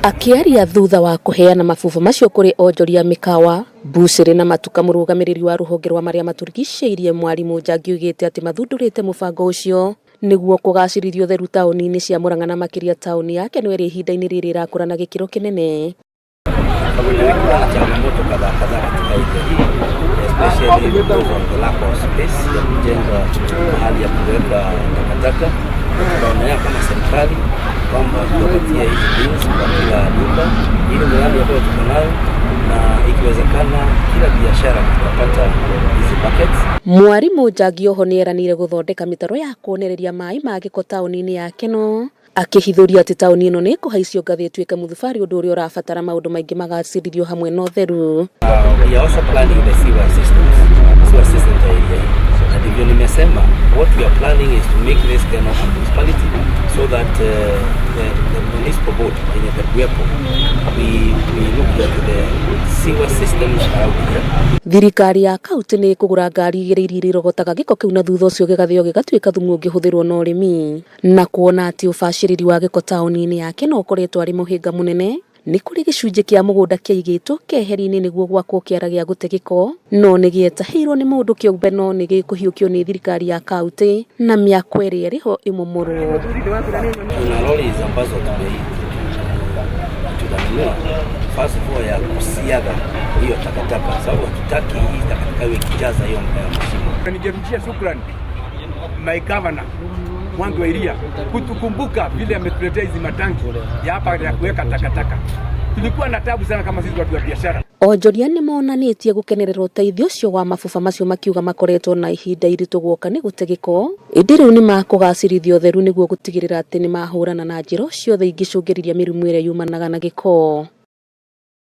Akĩaria thutha wa kũheana mabuba macio kũrĩ onjoria mĩkawa, mbucĩrĩ na matuka mũrũgamĩrĩri wa rũhonge rwa marĩa matũrigicĩirie Mwarimũ Njangi oigĩte atĩ mathundũrĩte mũbango ũcio nĩguo kũgacĩrithia ũtheru taũni-inĩ cia Murang'a na makĩria taũni ya Kenol ĩrĩa ihinda-inĩ rĩrĩ ĩrakũra na gĩkĩro kĩnene. Kumekuwa na changamoto kadhaa kadhaa katika area hii, especially because of the lack of space ya kujenga mahali ya kuweka takataka. Tukaonelea kama serikali kwamba tuwapatie hizi bins kwa kila duka, ili miradi ambayo tuko nayo, na ikiwezekana kila biashara tutapata hizi buckets. Mwarimũ Njangi oho nĩeranĩire gũthondeka mĩtaro ya kuonereria maĩ ma gĩko taũni-inĩ ya Kenol akĩhithũria atĩ taũni ĩno nĩ ĩkũhaicio ngathĩ ĩtuĩke mũthubarĩ ũndũ ũrĩa ũrabatara maũndũ maingĩ magacĩrithio hamwe na ũtheru. We are also planning the sewer systems, sewer systems ya area hii. Na ndivyo nimesema what we are planning is to make this Kenol a municipality so that the municipal board yenye itakuwepo, we look at the sewer systems around here. Thirikari ya kaunti nĩ ĩkũgũra ngari igĩrĩ iria irĩrogotaga gĩko kĩu na thutha ũcio gĩgathĩo gĩgatuĩka thumu ũngĩhũthĩrwo na ũrĩmi. Na kuona atĩ ũbacĩrĩri wa gĩko taũni-inĩ ya Kenol ũkoretwo arĩ mũhĩnga mũnene, nĩ kũrĩ gĩcunjĩ kĩa mũgũnda kĩaigĩtwo keheri-inĩ nĩguo gwakwo kĩara gĩa gũte gĩko no nĩ gĩetahĩirwo nĩ mũndũ kĩũmbe no nĩ gĩkũhiũkio nĩ thirikari ya kaunti na mĩako ĩrĩa ĩrĩho ĩmomorwo. Tuna lorries ambazo tunanunua first of all ya kusiaga hiyo takataka, sababu hatutaki hii takataka iwe ikijaza hiyo mashimo. Ningerudishia shukrani my governor Mwangi wa Iria kutukumbuka vile ametuletea hizi matanki ya hapa ya kuweka takataka. Tulikuwa na tabu sana kama sisi watu wa biashara. Onjoria nĩ monanĩtie gũkenerera ũteithio ũcio wa mabuba macio makiuga makoretwo na ihinda iritũ guoka nĩ gũte gĩko ĩndĩ rĩu nĩ makũgacĩrithia ũtheru nĩguo gũtigĩrĩra atĩ nĩ mahũrana na njĩra ciothe ingĩcũngĩrĩria mĩrimũ ĩrĩa yumanaga na gĩko.